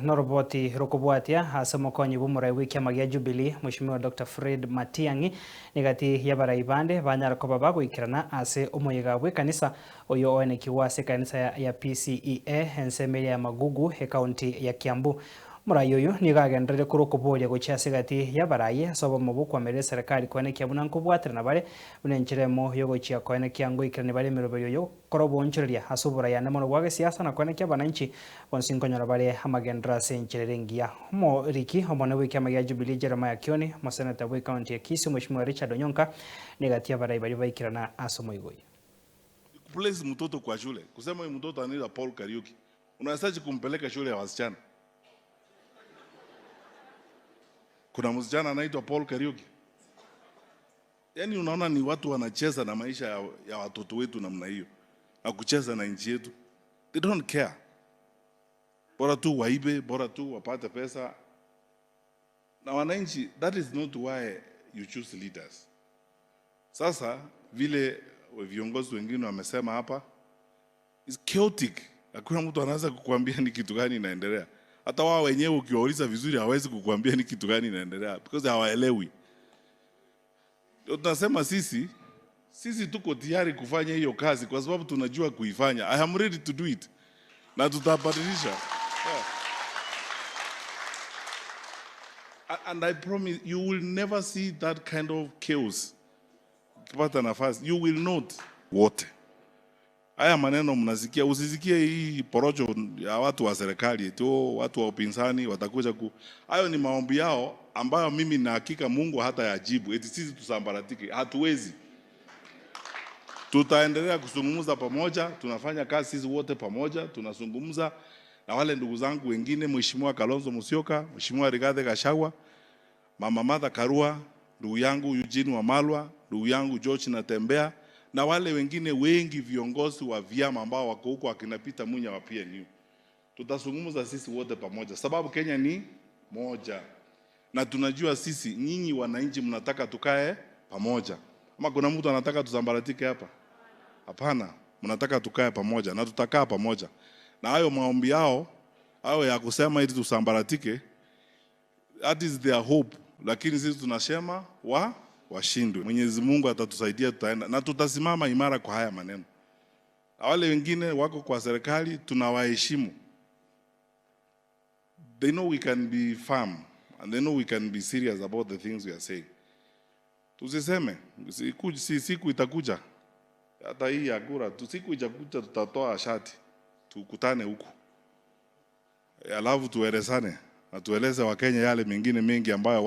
Noroboti rokobwatia ase omokonyi bwa omorai bwa ekiama gia Jubilee, Mweshimiwa Doctor Fred Matiang'i, negati y'abarai bande banyare koba bagoikerana ase omoyega bw'ekanisa oyo oenekigwa ase ekanisa ya PCEA ensemo eria ya Magugu, ecounty ya Kiambu. Omorai oyo nigo agenderere korwa okoboria gochia ase egati y'abarai ase obomo bw'okoamerera eserekari koenekia buna nkobwaterana bare buna enchera emo y'ogochia koenekia ngoikerania bare emeroberio y'ogokora oboonchoreria ase oborai ande mono bwa gesiasa na koenekia abananchi bonsi nkonyora bare amagenderero ase enchera ere engiya. Omoriki omonene bw'ekiama gia Jubilee Jeremiah Kioni, omoseneta bw'ecounty ya Kisii Omweshimiwa Richard Onyonka negati y'abarai baria baikerana ase omoigo oyio. Place mtoto kwa shule kusema huyu mtoto anaitwa Paul Kariuki, unawezaje kumpeleka shule ya wasichana? Kuna msichana anaitwa Paul Kariuki? Yaani unaona ni watu wanacheza na maisha ya watoto wetu namna hiyo na kucheza na nchi yetu. They don't care. Bora tu waibe, bora tu wapate pesa. Na wananchi, that is not why you choose leaders. Sasa vile viongozi wengine wamesema hapa, it's chaotic. Hakuna mtu anaweza kukuambia ni kitu gani inaendelea. Hata wao wenyewe ukiwauliza vizuri hawawezi kukuambia ni kitu gani inaendelea because hawaelewi. Ndio tunasema sisi tuko tayari kufanya hiyo kazi kwa sababu tunajua kuifanya. I am ready to do it. Na tutabadilisha. Yeah. And I promise you will never see that kind of chaos. Ukipata nafasi, you will not. Wote. Haya maneno mnasikia, usisikie hii porojo ya watu wa serikali eti oh, watu wa upinzani watakuja ku. Hayo ni maombi yao ambayo mimi na hakika Mungu hata yajibu. Eti sisi tusambaratike. Hatuwezi. Tutaendelea kuzungumza pamoja, tunafanya kazi sisi wote pamoja, tunazungumza na wale ndugu zangu wengine, Mheshimiwa Kalonzo Musyoka, Mheshimiwa Rigathi Gachagua, Mama Martha Karua, ndugu yangu Eugene Wamalwa, ndugu yangu George Natembeya na wale wengine wengi viongozi wa vyama ambao wako huko akina Peter Munya wa PNU. Tutazungumza sisi wote pamoja sababu Kenya ni moja. Na tunajua sisi nyinyi wananchi mnataka tukae pamoja. Ama kuna mtu anataka tusambaratike hapa? Hapana, mnataka tukae pamoja na tutakaa pamoja. Na hayo maombi yao, hayo ya kusema ili tusambaratike, that is their hope. Lakini sisi tunasema washindwe. Mwenyezi Mungu atatusaidia, tutaenda na tutasimama imara kwa haya maneno. Na wale wengine wako kwa serikali tunawaheshimu. They know we can be firm and they know we can be serious about the things we are saying. Tusiseme, siku itakuja. Hata hii ya kura, siku itakuja tutatoa shati, tukutane huku. Alafu tuelezane na tueleze Wakenya yale mengine mengi ambayo